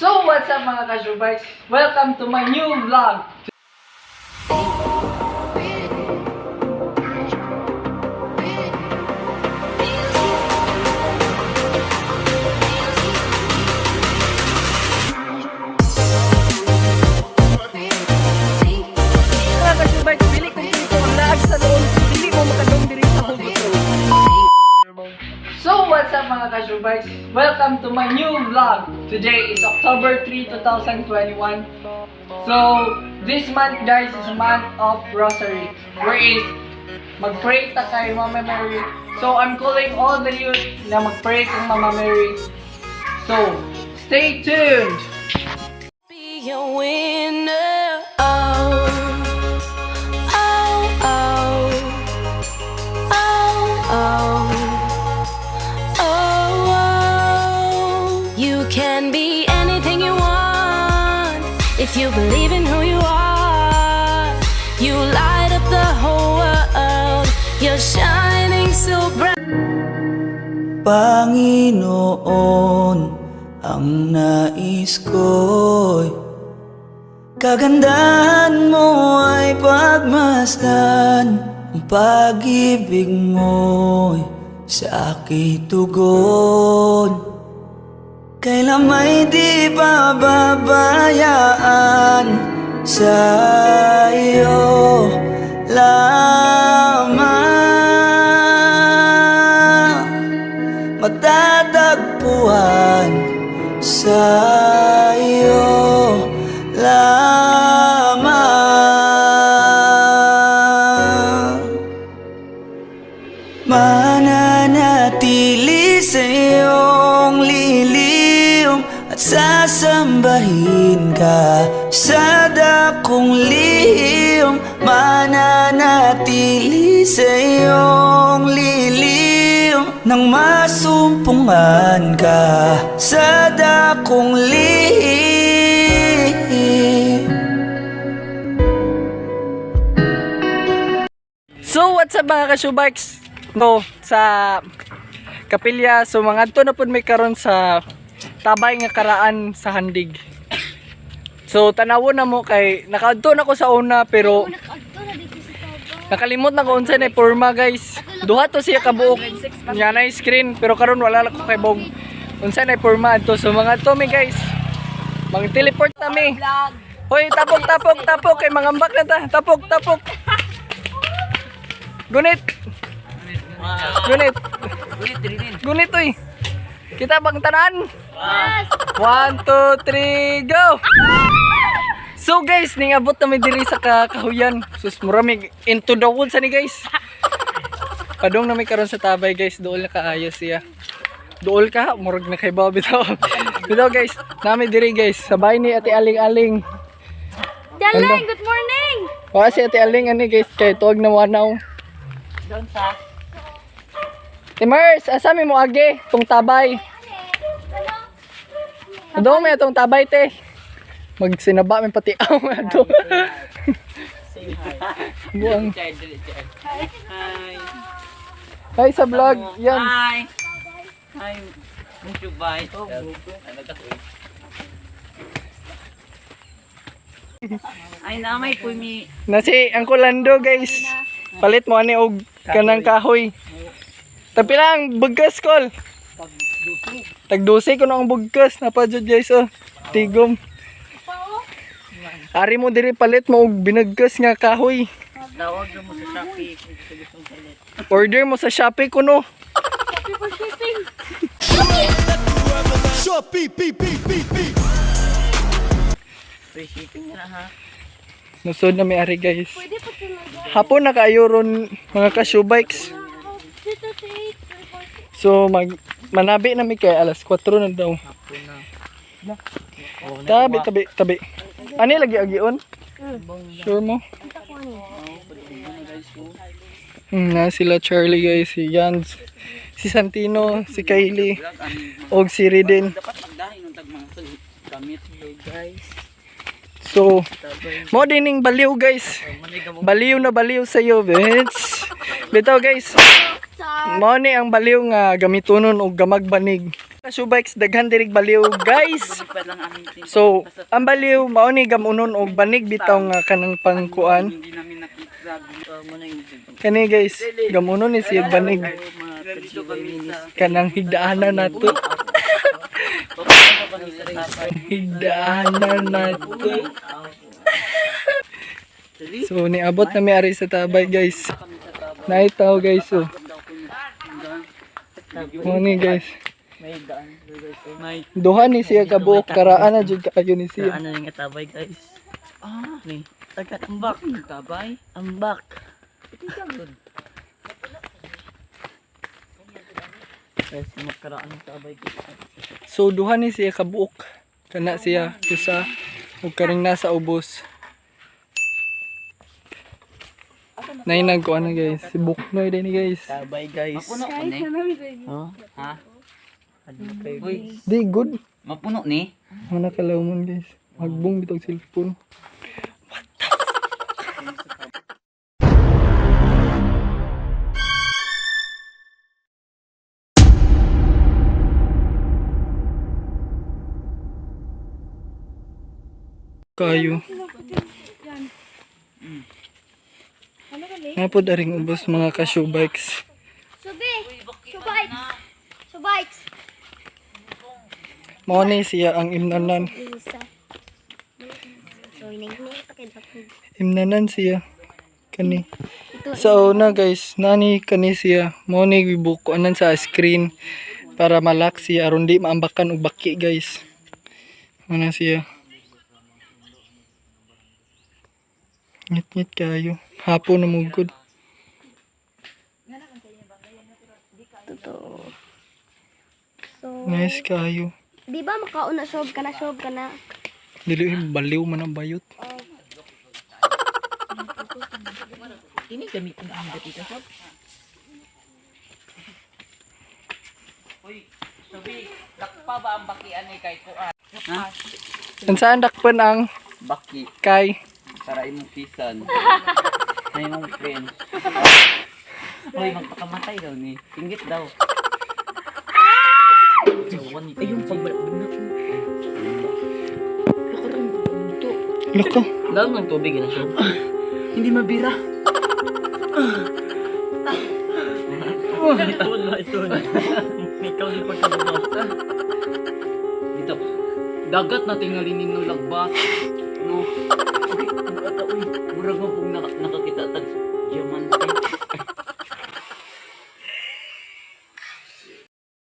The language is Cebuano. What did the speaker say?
So what's up, mga ka-Shubikes? Welcome to my new vlog! Mga ka-Shubikes, dili kumpleto ang laag sa loob, dili mo makadong diri sa Hugot Road. So what's up, mga ka-Shubikes? Welcome to my new vlog! Today is October 3, 2021. So this month, guys, is a month of Rosary, where is mag-pray ta kay Mama Mary. So I'm calling all the youth na mag-pray kang Mama Mary. So stay tuned! Be a winner. Oh, oh. You can be anything you want if you believe in who you are. You light up the whole world. You're shining so bright. Panginoon, ang nais ko'y kagandahan mo ay pagmasdan. Ang pag-ibig mo'y sa akin tugon. Kailan may di pababayaan, sa iyo lamang matatagpuan, sa iyo lamang mananatili sa iyong liliw at sasambahin ka sa dakong lihim. Mananatili sa iyong liliw nang masumpungan ka sa dakong lihim. So what's up, mga ka-Shubikes? No, sa kapilya, so mga adto na pud may karon sa tabay nga karaan sa Handig. So tanawon na mo kay nakaadto na ko sa una pero nakalimot na ko unsa na porma, guys. Duha to siya kabuok nga na screen pero karon wala lang ko kay bog unsa na porma adto. So mga adto mi, guys. Mang teleport na mi. Hoy, tapok, tapok, tapok kay mangambak na ta. Tapok, tapok. Gunit. Gunit. Gunit oy. Kita bang tanan? One, two, three, go! So guys, ningabot na mi diri sa kahuyan. Sus, murami into the woods ani, guys. Padong na mi karon sa tabay, guys, dool na kaayo siya. Dool ka, murag na kay Bobby bitaw. Bitaw, guys, nami diri, guys, sa bahay ni Ate Aling Aling. Daling, good morning! Wala si Ate Aling ani, guys, kay tuwag na wanaw. Doon sa Timers, asa mi mo agi tong tabay? Doon may atong tabay, te. Magsinaba mi pati aw ato. Say hi. Buang. Hi. Hi. Hi sa vlog. Yan. Hi. Hi. Medyo bye. Ay, namay po mi. Na si Uncle Lando, guys. Palit mo ani og kanang kahoy. Tapi lang bugkas kol. Tag 12 kuno ang bugkas napa jud, guys, oh. Tigom. Ari mo diri palit mo og binagkas nga kahoy. Tawag mo sa Shopee kung gusto gustong palit. Order mo sa Shopee kuno. Happy for shipping! Free shipping na ha. Nusod na may ari, guys. Pwede pa talaga. Hapon na kaayo ron, mga ka-shoebikes. Dito, take, So mag manabi na mi kay alas 4 na daw. Hapon na. Oh, Tabi, tabi, tabi. Ani lagi agion? Sure mo? Na sila Charlie, guys, si Jans, si Santino, si Kylie, og si Riden. Dapat magdahin ng tag mga gamit guys. So, mo dining baliw, guys. Baliw na baliw sa iyo, bitch. Bitaw, guys. Mo ni ang baliw nga gamitonon og gamagbanig. Kasubikes, daghan dirig baliw, guys. Pa lang aming team. So, ang baliw mao ni gamunon og banig bitaw nga kanang pangkuan. Hindi namin nakita. Kani guys, gamunon ni siya banig Nandito kami sa kanang higdaanan nato. Higdaanan nato. So, niabot na mi ari sa tabay, guys. Naitaw, guys, oh. Mao ni, guys. May daan. May Duha ni siya kabuok karaan na jud kaayo ni siya. ano yung tabay, guys. Ah, ni. Tagat ambak. Tabay. Ambak. Guys, makaraan ng tabay, guys. So duha ni siya kabuok. Kana siya usa ug karing nasa ubos. Nainag ko ano guys, si Buknoy din ni guys. Tabay, guys. Mapuno ko ni. Ha? Uy, Di good. mapuno ni. Mga nakalawman guys. Magbong bitog cellphone. What the fuck? Kayo. Nga po daring ubos mga kashu bikes. Subi! Subikes! Subikes! Mao ni siya ang imnanan. Isa. So, Imnanan siya. Kani. Sa una guys, nani kani siya. Mao ni gibukuanan sa screen para malak siya aron di maambakan og baki guys. Mao na siya. Ngit-ngit kayo. Hapon na mugod. Totoo. So, Nice kayo. di ba makauna sob ka na, sob ka na? Dili baliw man ang bayot. Ini gamitin ang dito sa. Uy, sabi, dakpa ba ang bakian ni kay kuan? Ha? Unsaan dakpan ang Baki kay para imong pisan. Sa imong friends. Uy, magpakamatay daw ni. Singgit daw. Ay, yung pagbalak. Loko. Lalo ng tubig na siya. Hindi mabira. Ito na, ito na. Ikaw ni pagkabuhat. Dito. Dagat na tingalinin no lagbas.